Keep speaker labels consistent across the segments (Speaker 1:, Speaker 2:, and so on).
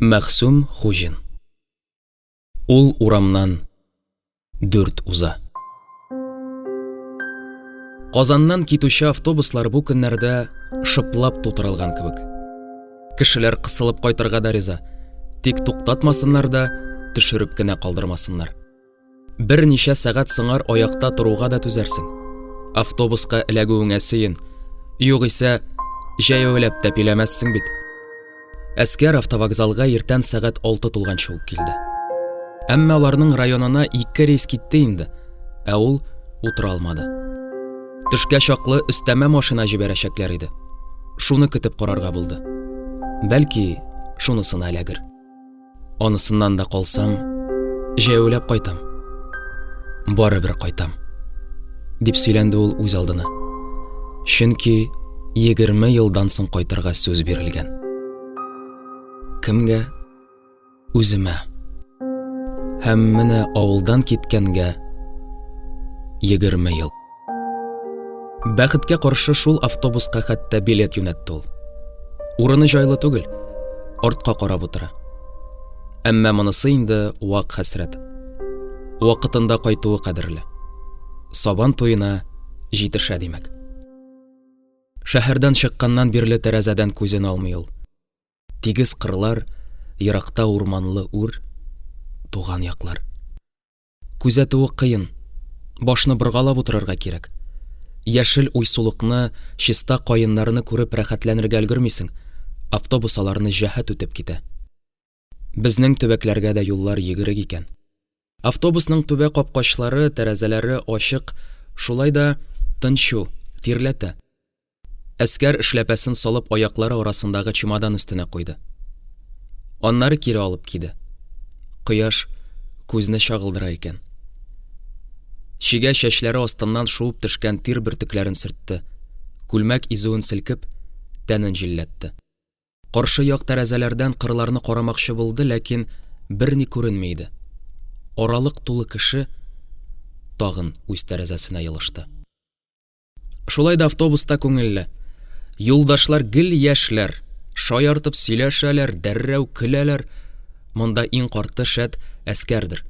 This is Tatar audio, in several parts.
Speaker 1: Мәгъсүм Хуҗин. Ул урамнан дүрт уза. Казаннан китүче автобуслар бу көннәрдә шыплап тутырылган кебек. Кешеләр кысылып кайтырга да риза. Тик туктатмасыннар да, төшереп кенә калдырмасыннар. Берничә сәгать сыңар аякта торуга да түзәрсең. Автобуска эләгүеңә сөен. Югыйсә, җәяүләп тәпиләмәссең бит. Әскәр автовокзалга иртән сәгать 6 тулганчы ук килде. Әмма аларның районына ике рейс китте инде, ә ул утыра алмады. Төшкә чаклы өстәмә машина җибәрәчәкләр иде. Шуны көтеп карарга булды. Бәлки, шунысына эләгер. Анысыннан да калсам, җәяүләп кайтам. Барыбер кайтам. Дип сөйләнде ул үз алдына. Чөнки 20 елдан соң кайтырга сүз бирелгән. Кемгә? Үземә. Һәм менә авылдан киткәнгә 20 ел. Бәхеткә каршы шул автобуска хәтта билет юнәтте ул. Урыны җайлы түгел, артка карап утыра. Әмма монысы инде вак хәсрәт. Вакытында кайтуы кадерле. Сабан туена җитешә, димәк. Шәһәрдән чыкканнан бирле тәрәзәдән күзен алмый ул. Тигез кырлар, еракта урманлы үр, туган яклар. Күзәтүе кыен, башны боргалап утырырга кирәк. Яшел уйсулыкны, чиста каеннарны күреп рәхәтләнергә өлгермисең, автобус аларны җәһәт үтеп китә. Безнең төбәкләргә дә юллар йөгерек икән. Автобусның түбә капкачлары, тәрәзәләре ачык, шулай да тынчу, тирләтә. Әскәр эшләпәсен салып аяклары арасындагы чемодан өстенә куйды. Аннары кире алып киде. Кояш күзне чагылдыра икән. Чигә чәчләре астыннан шуып төшкән тир бөртекләрен сөртте. Күлмәк изүен селкеп, тәнен җилләтте. Каршы як тәрәзәләрдән кырларны карамакчы булды, ләкин берни күренми иде. Аралык тулы кеше тагын үз тәрәзәсенә елышты. Шулай да автобуста күңелле. Юлдашлар гел яшьләр. Шаяртып сөйләшәләр, дәррәү көләләр. Монда иң карты шәт Әскәрдер.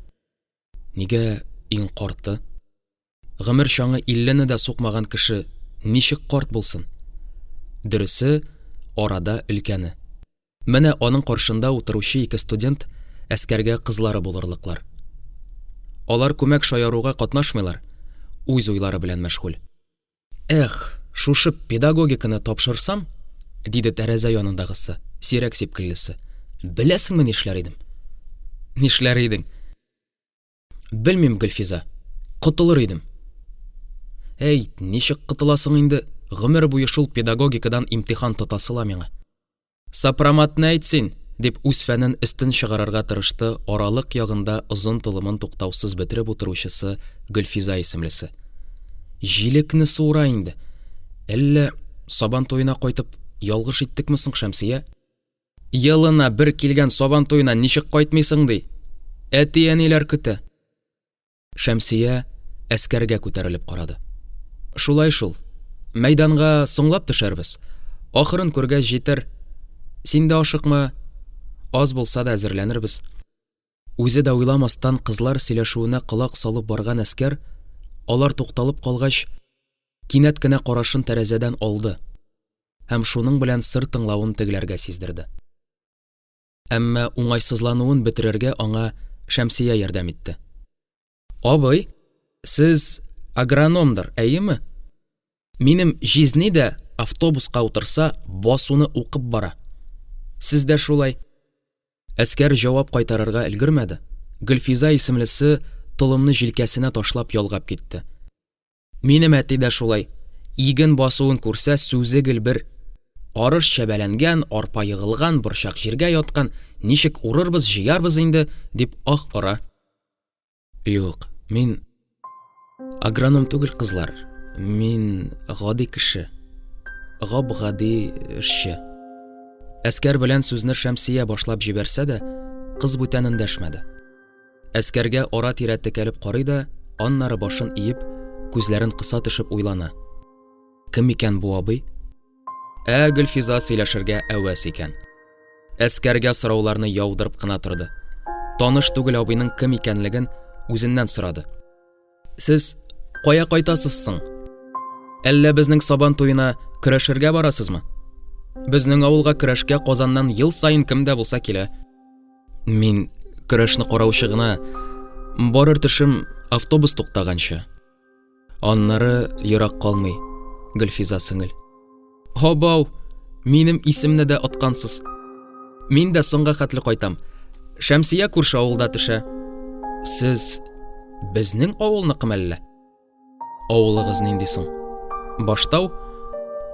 Speaker 1: Нигә иң карты? Гомер чаңы иллене дә сукмаган кеше ничек карт булсын? Дөресе, арада өлкәне. Менә аның каршында утыручы ике студент Әскәргә кызлары булырлыклар. Алар күмәк шаяруга катнашмыйлар, үз уйлары белән мәшгуль. Эх, шушы педагогиканы тапшырсам, диде тәрәзә янындагысы, сирәк сипкеллесе. Беләсеңме нишләр идем? Нишләр идең? Белмим, Гөлфиза. Котылыр идем. Әй, ничек котыласың инде? Гомер буе шул педагогикадан имтихан тотасы ла миңа. Сопроматны әйт син, дип үз фәнен өстен чыгарырга тырышты аралык ягында озын толымын туктаусыз бөтереп утыручысы Гөлфиза исемлесе. Җилекне суыра инде. Әллә Сабан туена кайтып ялгыш иттекме соң, Шәмсия? Елына бер килгән Сабан туена ничек кайтмыйсың ди? Әти-әниләр көтә. Шәмсия Әскәргә күтәрелеп карады. Шулай шул. Мәйданга соңлап төшәрбез. Ахырын күргәч җитәр. Син дә ашыкма. Аз булса да әзерләнербез. Үзе дә уйламастан кызлар сөйләшүенә колак салып барган Әскәр, алар тукталып калгач, кинәт кенә карашын тәрәзәдән алды һәм шуның белән сыр тыңлавын тегеләргә сиздерде. Әмма уңайсызлануын бетерергә аңа Шәмсия ярдәм итте. Абый, сез агрономдыр, әйеме? Минем җизни дә автобуска утырса, басуны укып бара. Сез дә шулай. Әскәр җавап кайтарырга өлгермәде, Гөлфиза исемлесе толымны җилкәсенә ташлап ялгап китте. Минем әти дә шулай. Иген басуын күрсә, сүзе гел бер. Арыш чәбәләнгән, арпа егылган, борчак җиргә яткан, ничек урырбыз, җыярбыз инде, дип ах ора. Юк, мин агроном түгел, кызлар. Мин гади кеше. Гап-гади эшче. Әскәр белән сүзне Шәмсия башлап җибәрсә дә, кыз бүтән эндәшмәде. Әскәргә ара-тирә текәлеп карый да, аннары башын иеп, күзләрен кыса төшеп уйлана. Кем икән бу абый? Ә Гөлфиза сөйләшергә әвәс икән. Әскәргә сорауларны яудырып кына торды. Таныш түгел абыйның кем икәнлеген үзеннән сорады. Сез кая кайтасыз соң? Әллә безнең Сабан туена көрәшергә барасызмы? Безнең авылга көрәшкә Казаннан ел саен кем дә булса килә. Мин көрәшне караучы гына. Барыр төшем автобус туктаганчы. Аннары ерак калмый, Гөлфиза сеңел. Һабау, минем исемне дә откансыз. Мин дә соңга хәтле кайтам. Шәмсия күрше авылда төшә. Сез безнең авылныкымы әллә? Авылыгыз нинди соң? Баштау?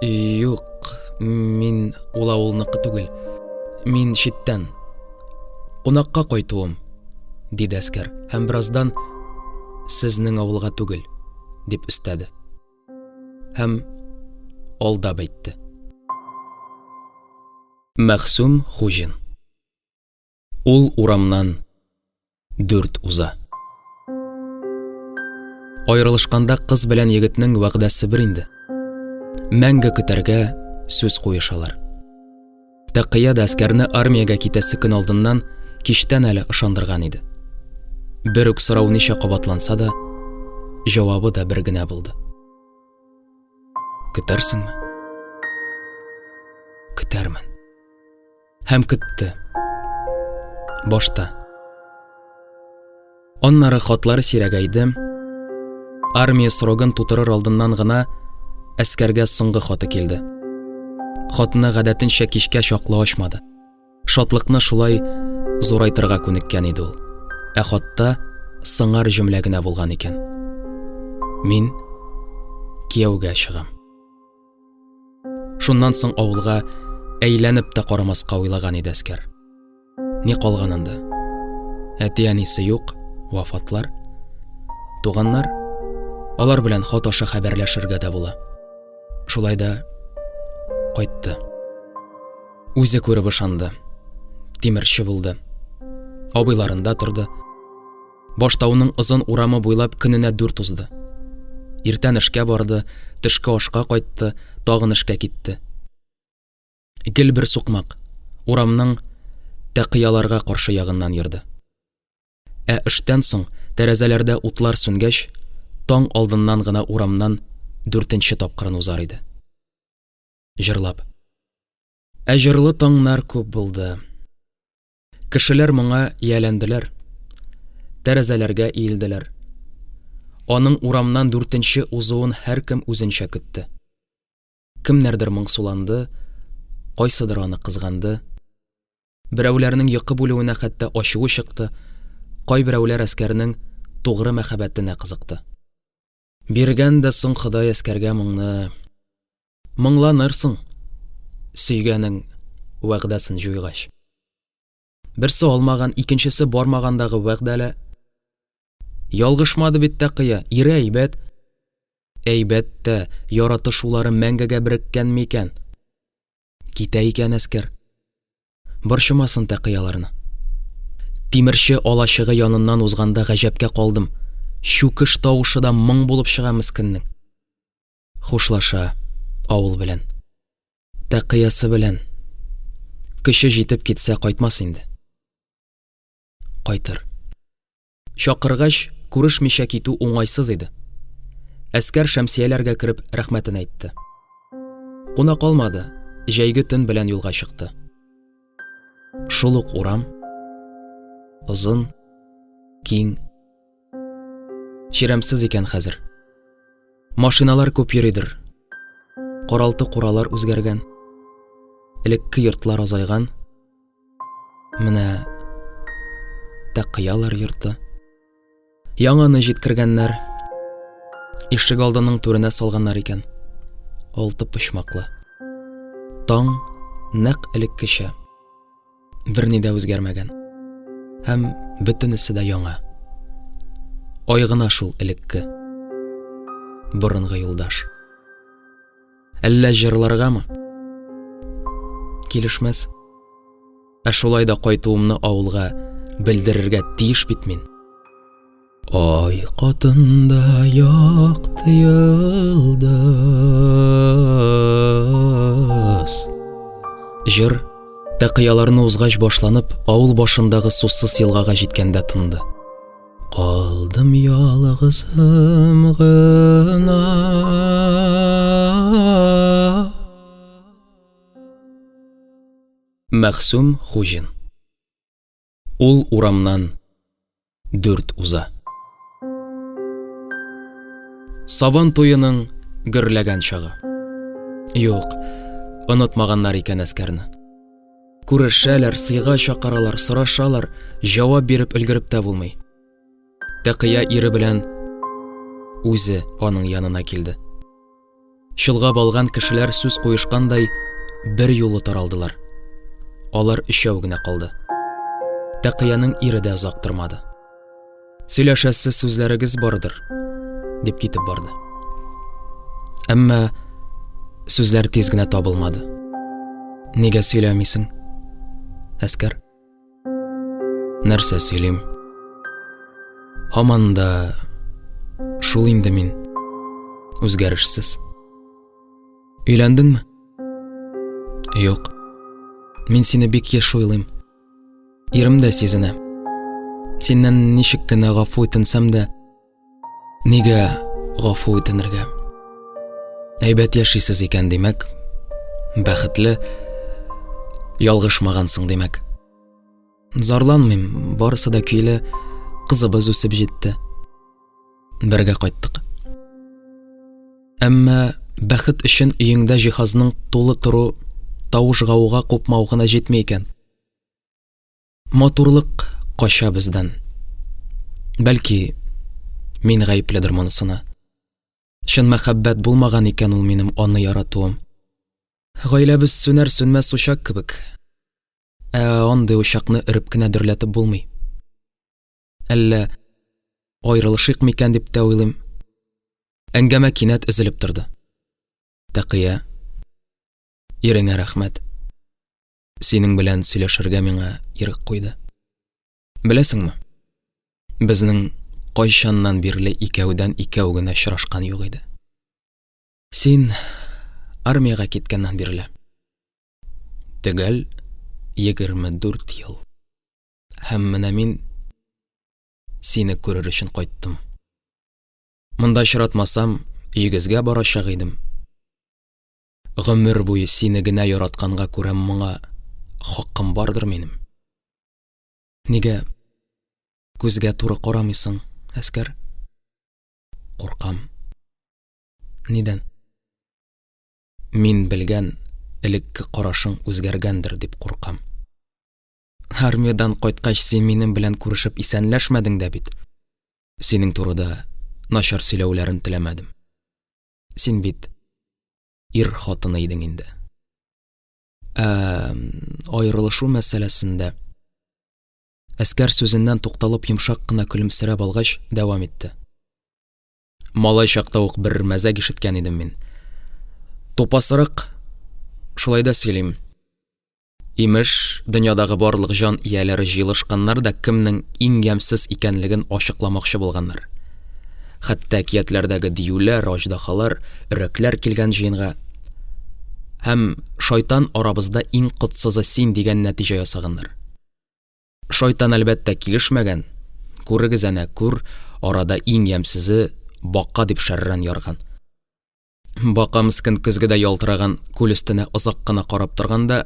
Speaker 1: Юк, мин ул авылныкы түгел. Мин читтән. Кунакка кайтуым, диде Әскәр һәм бераздан сезнең авылга түгел, дип өстәде. Һәм алдап әйтте. Мәхсүм Хуҗин. Ул урамнан дүрт уза. Аерылышканда кыз белән егетнең вәгъдәсе бер инде. Мәңге көтәргә сүз куешалар. Тәкыя да Әскәрне армиягә китәсе көн алдыннан кичтән әле ышандырган иде. Бер үк сорау ничә кабатланса да, җавабы да бер генә булды. Көтәрсеңме? Көтәрмен. Һәм көтте. Башта. Аннары хатлары сирәгәйде. Армия срогын тутырыр алдыннан гына Әскәргә соңгы хаты килде. Хатны гадәтенчә кичкә чаклы ачмады. Шатлыкны шулай зурайтырга күнеккән иде ул. Ә хатта сыңар җөмлә генә булган икән. Мин кияүгә чыгам. Шуннан соң авылга әйләнеп тә карамаска уйлаган иде Әскәр. Ни калган анда? Әти-әнисе юк, вафатлар. Туганнар? Алар белән хат аша хәбәрләшергә дә була. Шулай да кайтты. Үзе күреп ышанды. Тимерче булды. Абыйларында торды. Баштауның озын урамы буйлап көненә дүрт узды. Иртән эшкә барды, төшке ашка кайтты, тагын эшкә китте. Гел бер сукмак, урамның тәкыяларга каршы ягыннан йөрде. Ә эштән соң, тәрәзәләрдә утлар сүнгәч, таң алдыннан гына урамнан дүртенче тапкырын узар иде. Җырлап. Ә җырлы таңнар күп булды. Кешеләр моңа ияләнделәр. Тәрәзәләргә иелделәр. Аның урамнан дүртенче узуын һәркем үзенчә көтте. Кемнәрдер моңсуланды, кайсыдыр аны кызганды. Берәүләрнең йокы бүлүенә хәтта ачуы чыкты, кайберәүләр Әскәрнең тугры мәхәббәтенә кызыкты. Биргән дә соң Ходай Әскәргә моңны. Моңланырсың, сөйгәнең вәгъдәсен җуйгач. Берсе алмаган, икенчесе бармагандагы вәгъдәле. Ялгышмады бит Тәкыя, ире әйбәт. Әйбәт тә, яратышулары мәңгегә береккән микән? Китә икән Әскәр. Борчымасын Тәкыяларны. Тимерче алачыгы яныннан узганда гаҗәпкә калдым. Чүкеш тавышы да моң булып чыга мескеннең. Хушлаша авыл белән. Тәкыясы белән. Көче җитеп китсә кайтмас инде. Кайтыр. Чакыргач, күрешмичә китү уңайсыз иде. Әскәр Шәмсияләргә кереп рәхмәтен әйтте. Куна калмады, җәйге төн белән юлга чыкты. Шул ук урам, озын, киң, чирәмсез икән хәзер. Машиналар күп йөридер. Каралты-куралар үзгәргән. Элекке йортлар азайган. Менә Тәкыялар йорты. Яңаны җиткергәннәр. Ишек алдының түренә салганнар икән. Алты почмаклы. Таң нәкъ элеккечә. Берни дә үзгәрмәгән. Һәм бөтенесе дә яңа. Ай гына шул элекке. Борынгы юлдаш. Әллә җырларгамы? Килешмәс. Ә шулай да кайтуымны авылга белдерергә тиеш бит мин. Ай катында якты йолдыз. Җыр Тәкыяларны узгач башланып, авыл башындагы сусыз елгага җиткәндә тынды. Калдым ялгызым гына. Мәгъсүм Хуҗин. Ул урамнан дүрт уза. Сабан туеның гөрләгән чагы. Юк, онытмаганнар икән Әскәрне. Күрешәләр, сыйга чакыралар, сорашалар, җавап биреп өлгереп тә булмый. Тәкыя ире белән үзе аның янына килде. Чолгап алган кешеләр сүз куешкандай бер юлы таралдылар. Алар өчәү генә калды. Тәкыяның ире дә озак тормады. Сөйләшәсе сүзләрегез бардыр, дип китеп барды. Әмма сүзләр тиз генә табылмады. Нигә сөйләмисең, Әскәр? Нәрсә сөйлим? Һаман да шул инде мин. Үзгәрешсез. Өйләндеңме? Юк. Мин сине бик еш уйлыйм. Ирем дә сизенә. Синнән ничек кенә гафу үтенсәм дә, Нигә гафу үтенергә? Әйбәт яшисез икән, димәк, бәхетле, ялгышмагансың, димәк. Зарланмыйм, барысы да көйле, кызыбыз үсеп җитте. Бергә кайттык. Әмма бәхет өчен өеңдә җиһазның тулы тору, тавыш-гауга купмау гына җитми икән. Матурлык кача бездән. Бәлки, мин гаепледер монысына. Чын мәхәббәт булмаган икән ул минем аны яратуым. Гаиләбез сүнәр-сүнмәс учак кебек. Ә андый учакны өреп кенә дөрләтеп булмый. Әллә аерылышыйк микән дип тә уйлыйм. Әңгәмә кинәт өзелеп торды. Тәкыя, иреңә рәхмәт. Синең белән сөйләшергә миңа ирек куйды. Беләсеңме, безнең кайчаннан бирле икәүдән икәү генә очрашкан юк иде. Син армиягә киткәннән бирле. Төгәл 24 ел. Һәм менә мин сине күрер өчен кайттым. Монда очратмасам, өегезгә барачак идем. Гомер буе сине генә яратканга күрә моңа хакым бардыр минем. Нигә күзгә туры карамыйсың, Әскәр? Куркам. Нидән? Мин белгән элекке карашың үзгәргәндер дип куркам. Армиядән кайткач, син минем белән күрешеп исәнләшмәдең дә бит. Синең турыда начар сөйләүләрен теләмәдем. Син бит ир хатыны идең инде. Ә аерылышу мәсьәләсендә Әскәр сүзеннән тукталып йомшак кына көлемсерәп алгач, дәвам итте. Малай чакта ук бер мәзәк ишеткән идем мин. Тупасрак шулай да сөйлим. Имеш, дөньядагы барлык җан ияләре җыелышканнар да кемнең иң ямьсез икәнлеген ачыкламакчы булганнар. Хәтта әкиятләрдәге диюләр, аҗдахалар, өрәкләр килгән җыенга. Һәм шайтан арабызда иң котсызы син дигән нәтиҗә ясаганнар. Шайтан, әлбәттә, килешмәгән. Күрегез әнә, күр, арада иң ямьсезе бака дип шәрран ярган. Бака мескен көзгедә ялтыраган күл өстенә озак кына карап торган да,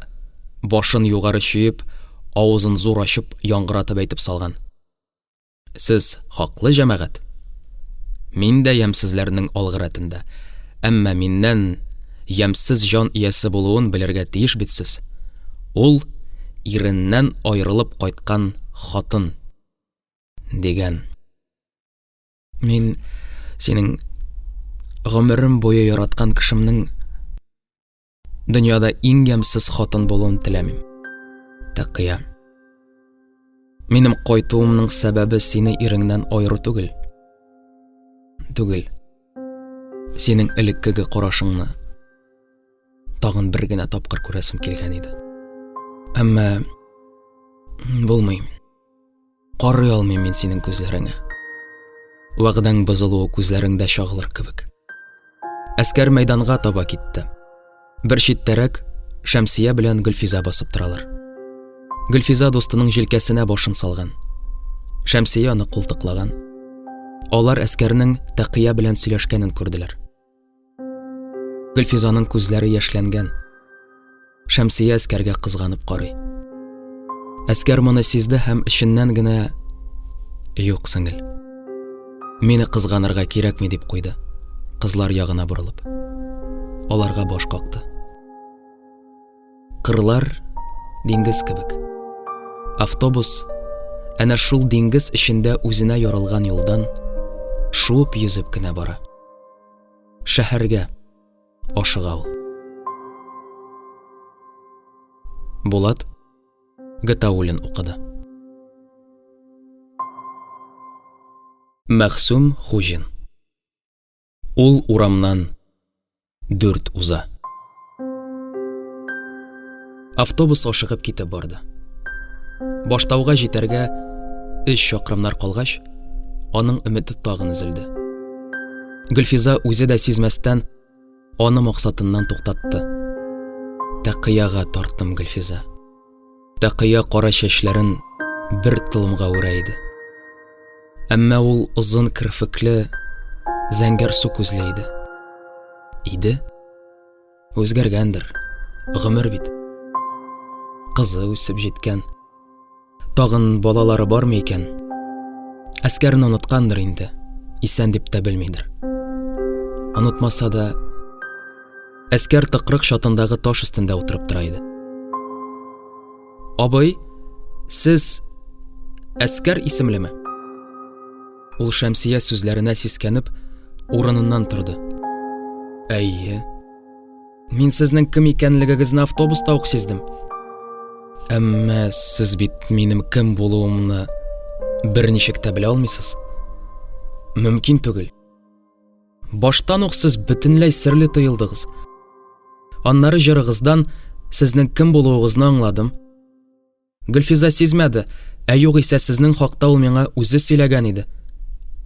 Speaker 1: башын югары чөеп, авызын зур ачып, яңгыратып әйтеп салган. Сез хаклы, җәмәгать. Мин дә ямьсезләрнең алгы рәтендә. Әмма миннән ямьсез җан иясе булуын белергә тиеш бит сез. Ул иреннән аерылып кайткан хатын, дигән. Мин синең гомерем буе яраткан кешемнең дөньяда иң ямьсез хатын булуын теләмим. Тәкыя. Минем кайтуымның сәбәбе сине иреңнән аеру түгел. Түгел. Синең элеккеге карашыңны тагын бер генә тапкыр күрәсем килгән иде. Әмма булмый. Карый алмыйм мин синең күзләреңә. Вәгъдәң бозылуы күзләреңдә чагылыр кебек. Әскәр мәйданга таба китте. Бер читтәрәк Шәмсия белән Гөлфизә басып торалар. Гөлфиза дустының җилкәсенә башын салган. Шәмсия аны култыклаган. Алар Әскәрнең Тәкыя белән сөйләшкәнен күрделәр. Гөлфизаның күзләре яшьләнгән. Шәмсия Әскәргә кызганып карый. Әскәр моны сизде һәм эченнән генә Юк, сеңел. Мине кызганырга кирәкми дип куйды. Кызлар ягына борылып. Аларга баш какты. Кырлар диңгез кебек. Автобус әнә шул диңгез эчендә үзенә яралган юлдан шуып йөзеп кенә бара. Шәһәргә ашыга ул. Булат Гатауллин укыды. Мәхсүм Хуҗин. Ул урамнан дүрт уза. Автобус ашыгып китеп барды. Баштауга җитәргә өч чакрымнар калгач, аның өмете тагын өзелде. Гөлфиза үзе дә сизмәстән аны максатыннан туктатты. Тәкыяга тарттым, Гөлфиза. Тәкыя кара чәчләрен бер толымга үрә иде. Әмма ул озын керфекле, зәңгәр су күзле иде. Иде? Үзгәргәндер. Гомер бит. Кызы үсеп җиткән. Тагын балалары бармы икән? Әскәрне оныткандыр инде. Исән дип тә белмидер. Онытмаса да, Әскәр тыкрык чатындагы таш өстендә утырып тора иде. Абый, сез Әскәр исемлеме? Ул Шәмсия сүзләренә сискәнеп, урыныннан торды. Әйе. Мин сезнең кем икәнлегегезне автобуста ук сиздем. Әмма сез бит минем кем булуымны берничек тә белә алмыйсыз. Мөмкин түгел. Баштан ук сез бөтенләй серле тоелдыгыз. Аннары җырыгыздан сезнең кем булуыгызны аңладым. Гөлфиза сизмәде, ә югыйсә сезнең хакта ул миңа үзе сөйләгән иде.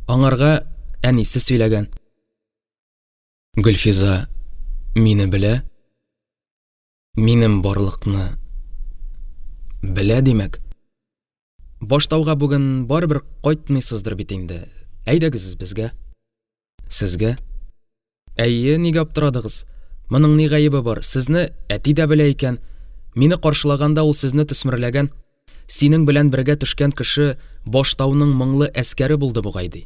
Speaker 1: Аңарга әнисе сөйләгән. Гөлфиза мине белә. Минем барлыкны белә, димәк. Баштауга бүген барыбер кайтмыйсыздыр бит инде. Әйдәгез безгә. Сезгә? Әйе, нигә аптырадыгыз? Моның ни гаебе бар? Сезне әти дә белә икән. Мине каршылаганда ул сезне төсмерләгән. Синең белән бергә төшкән кеше Баштауның моңлы әскәре булды бугай, ди.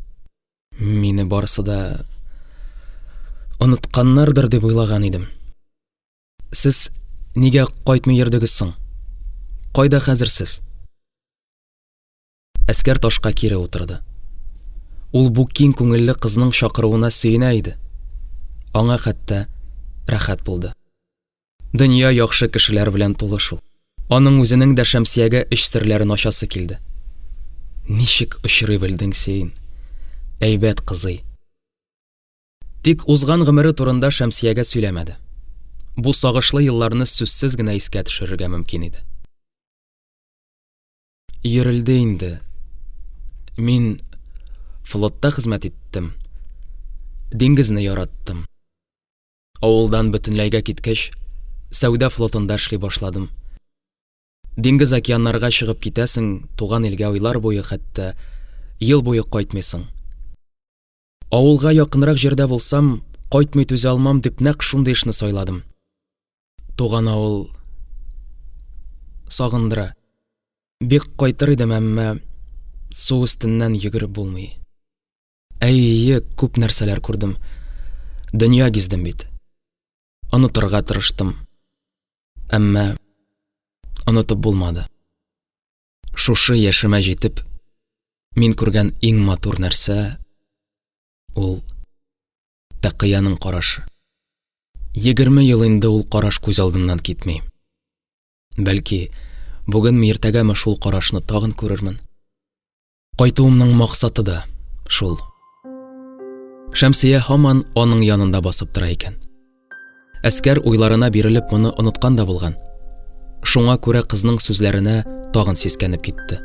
Speaker 1: Мине барысы да онытканнардыр дип уйлаган идем. Сез нигә кайтмый йөрдегез соң? Кайда хәзер сез? Әскәр ташка кире утырды. Ул бу киң күңелле кызның чакыруына сөенә иде. Аңа хәтта рәхәт булды. Дөнья яхшы кешеләр белән тулы шул. Аның үзенең дә Шәмсиягә эч серләрен ачасы килде. Ничек очрый белдең син, әйбәт кызый. Тик узган гомере турында Шәмсиягә сөйләмәде. Бу сагышлы елларны сүзсез генә искә төшерергә мөмкин иде. Йөрелде инде. Мин флотта хезмәт иттем. Диңгезне яраттым. Авылдан бөтенләйгә киткәч, сәүдә флотында эшли башладым. Диңгез-океаннарга чыгып китәсең, туган илгә айлар буе, хәтта ел буе кайтмыйсың. Авылга якынрак җирдә булсам, кайтмый түзә алмам дип нәкъ шундый эшне сайладым. Туган авыл сагындыра. Бик кайтыр идем, әмма су өстеннән йөгереп булмый. Әйе, күп нәрсәләр күрдем. Дөнья гиздем бит. Онытырга тырыштым. Әмма онытып булмады. Шушы яшемә җитеп, мин күргән иң матур нәрсә ул Тәкыяның карашы. 20 ел инде ул караш күз алдымнан китми. Бәлки, бүгенме, иртәгәме шул карашны тагын күрермен. Кайтуымның максаты да шул. Шәмсия һаман аның янында басып тора икән. Әскәр уйларына бирелеп моны оныткан да булган. Шуңа күрә кызның сүзләренә тагын сискәнеп китте.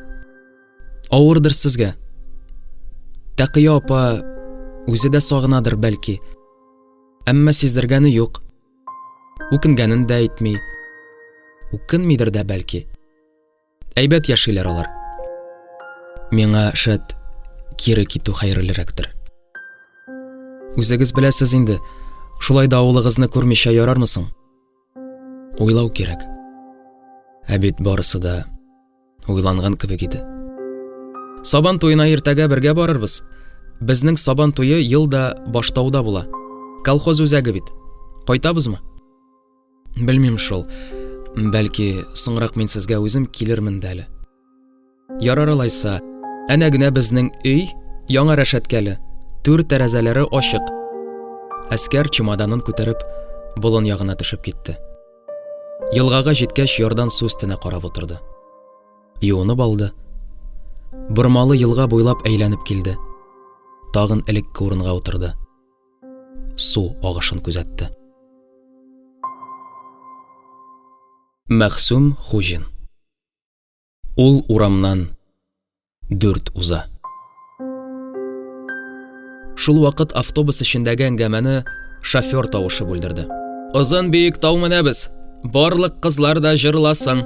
Speaker 1: Авырдыр сезгә. Тәкыя апа үзе дә сагынадыр бәлки. Әмма сиздергәне юк. Үкенгәнен дә әйтми. Үкенмидер дә бәлки. Әйбәт яшиләр алар. Миңа, шәт, кире китү хәерлерәктер. Үзегез беләсез инде, шулай да авылыгызны күрмичә ярармы соң? Уйлау кирәк. Ә бит барысы да уйланган кебек иде. Сабан туена иртәгә бергә барырбыз. Безнең сабан туе ел да Баштауда була. Колхоз үзәге бит. Кайтабызмы? Белмим шул. Бәлки, соңрак мин сезгә үзем килермен дә әле. Ярар алайса, әнә генә безнең өй яңа рәшәткәле, түр тәрәзәләре ачык. Әскәр чемоданын күтәреп, болын ягына төшеп китте. Елгага җиткәч, ярдан су өстенә карап утырды. Юынып алды. Бормалы елга буйлап әйләнеп килде. Тагын элекке урынга утырды. Су агышын күзәтте. Мәгъсүм Хуҗин. Ул урамнан дүрт уза. Шул вакыт автобус эчендәге әңгәмәне шофер тавышы бүлдерде. Озын биек тау менәбез. Барлык кызлар да җырласын.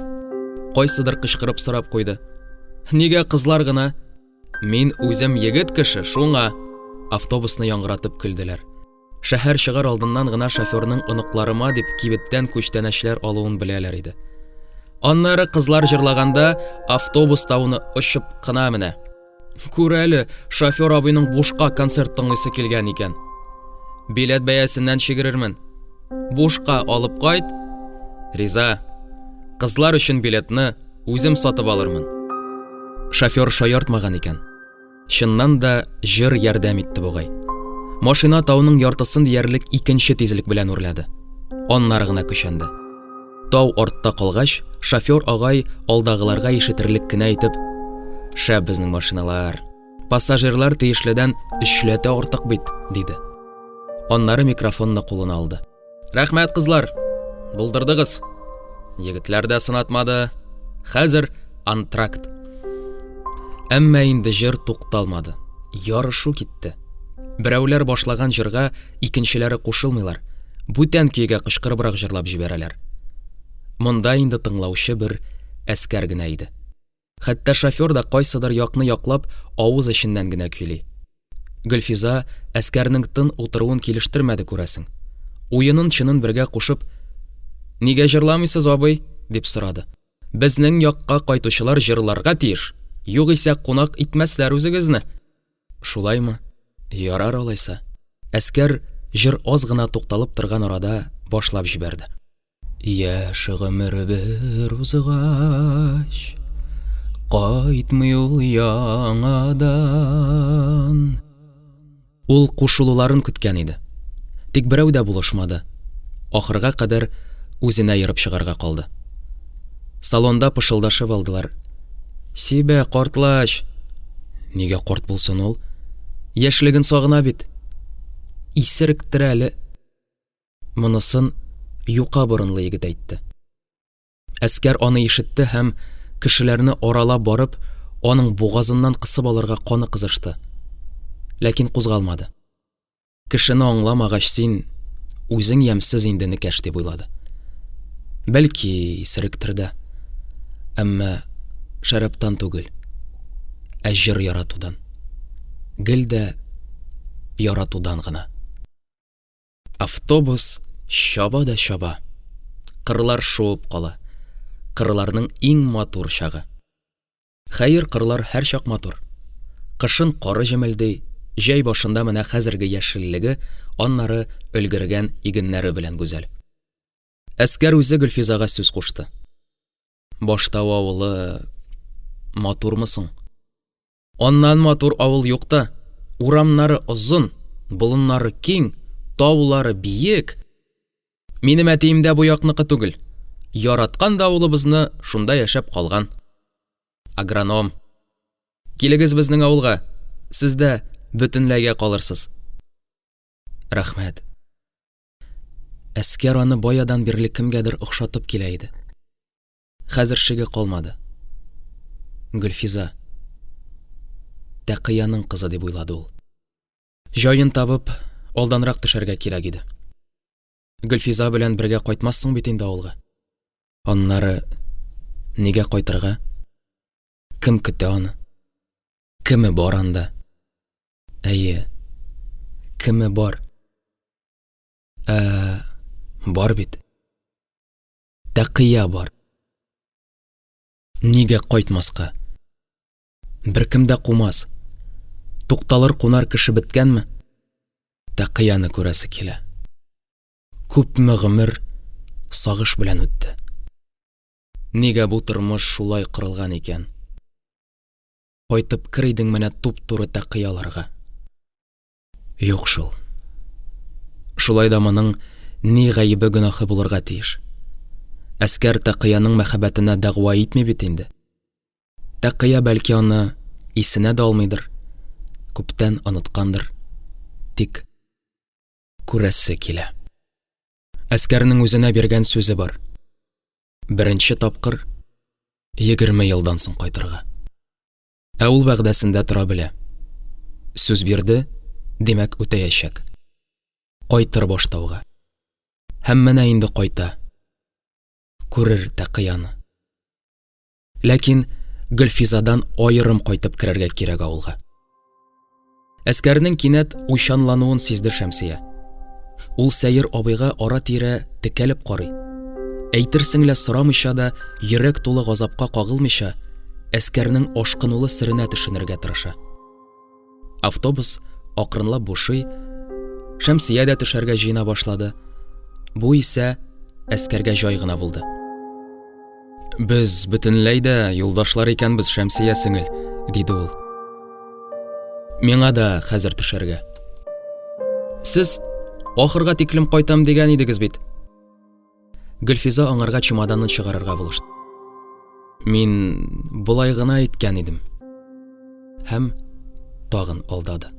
Speaker 1: Кайсыдыр кычкырып сорап куйды. Нигә кызлар гына? Мин үзем егет кеше, шуңа. Автобусны яңгыратып көлделәр. Шәһәр чыгар алдыннан гына шоферның оныкларыма дип кибеттән күчтәнәчләр алуын беләләр иде. Аннары кызлар җырлаганда автобус тауны очып кына менә. Күр әле, шофер абыйның бушка концерт тыңлыйсы килгән икән. Билет бәясеннән чигерермен. Бушка алып кайт. Риза. Кызлар өчен билетны үзем сатып алырмын. Шофер шаяртмаган икән. Чыннан да җыр ярдәм итте бугай. Машина тауның яртысын диярлек икенче тизлек белән үрләде. Аннары гына көчәнде. Тау артта калгач, шофер агай алдагыларга ишетерлек кенә итеп: "Шәп безнең машиналар. Пассажирлар тиешледән өчләтә артык бит", диде. Аннары микрофонны кулына алды. Рәхмәт, кызлар. Булдырдыгыз. Егетләр дә сынатмады. Хәзер антракт. Әмма инде җыр тукталмады. Ярышу китте. Берәүләр башлаган җырга икенчеләре кушылмыйлар. Бүтән көйгә кычкырыбрак җырлап җибәрәләр. Монда инде тыңлаучы бер әскәр генә иде. Хәтта шофер да кайсыдыр якны яклап, авыз эченнән генә көйли. Гөлфиза Әскәрнең тын утыруын килештермәде, күрәсең. Уенын-чынын бергә кушып, Нигә җырламыйсыз, абый? дип сорады. Безнең якка кайтучылар җырларга тиеш, югыйсә кунак итмәсләр үзегезне. Шулаймы? Ярар алайса. Әскәр җыр аз гына тукталып торган арада башлап җибәрде. Яшь гомер бер узгач, кайтмый ул яңадан. Ул кушылуларын көткән иде. Тик берәү дә булышмады. Ахырга кадәр үзенә ерып чыгарга калды. Салонда пышылдашып алдылар. Сибә, картлач! Нигә карт булсын ул? Яшьлеген сагына бит. Исеректер әле. Монысын юка борынлы егет әйтте. Әскәр аны ишетте һәм кешеләрне аралап барып, аның бугазыннан кысып алырга каны кызышты. Ләкин кузгалмады. Кешене аңламагач, син үзең ямьсез инде, энекәш, дип уйлады. Бәлки, исеректер дә. Әмма шәрабтан түгел, ә җыр яратудан. Гел дә яратудан гына. Автобус чаба да чаба. Кырлар шуып кала. Кырларның иң матур чагы. Хәер, кырлар һәрчак матур. Кышын кары җемелди, җәй башында менә хәзерге яшеллеге, аннары өлгергән игеннәре белән гүзәл. Әскәр үзе Гөлфизага сүз кушты. Баштау авылы матурмы соң? Аннан матур авыл юк та. Урамнары озын, болыннары киң, таулары биек. Минем әтием дә бу якныкы түгел. Яраткан да авылыбызны, шунда яшәп калган. Агроном. Килегез безнең авылга, сез дә бөтенләйгә калырсыз. Рәхмәт. Әскәр аны баядан бирле кемгәдер охшатып килә иде. Хәзер шиге калмады. Гөлфиза. Тәкыяның кызы дип уйлады ул. Җаен табып, алданрак төшәргә кирәк иде. Гөлфиза белән бергә кайтмассың бит инде авылга. Аннары нигә кайтырга? Кем көтә аны? Кеме бар анда? Әйе, кеме бар? Ә, бар бит. Тәкыя бар. Нигә кайтмаска? Беркем дә кумас. Тукталыр кунар кеше беткәнме? Тәкыяны күрәсе килә. Күпме гомер сагыш белән үтте. Нигә бу тормыш шулай корылган икән? Кайтып кер идең менә туп-туры тәкыяларга. Юк шул. Шулай да моның ни гаебе гөнаһы булырга тиеш? Әскәр Тәкыяның мәхәббәтенә дәгъва итми бит инде. Тәкыя бәлки аны исенә дә алмыйдыр, күптән оныткандыр. Тик күрәсе килә. Әскәрнең үзенә биргән сүзе бар. Беренче тапкыр 20 елдан соң кайтырга. Ә ул вәгъдәсендә тора белә. Сүз бирде, димәк, үтәячәк. Кайтыр Баштауга. Һәм менә инде кайта. Күрер Тәкыяны. Ләкин Гөлфизадан аерым кайтып керергә кирәк авылга. Әскәрнең кинәт уйчанлануын сизде Шәмсия. Ул сәер абыйга ара-тирә текәлеп карый. Әйтерсең лә сорамыйча да, йөрәк тулы газапка кагылмыйча, Әскәрнең ашкынулы серенә төшенергә тырыша. Автобус акрынлап бушый, Шәмсия дә төшәргә җыена башлады. Бу исә Әскәргә җай гына булды. Без бөтенләй дә юлдашлар икәнбез, Шәмсия сеңел, диде ул. Миңа да хәзер төшәргә. Сез ахырга тиклем кайтам дигән идегез бит. Гөлфиза аңарга чемоданын чыгарырга булышты. Мин болай гына әйткән идем. Һәм тагын алдады.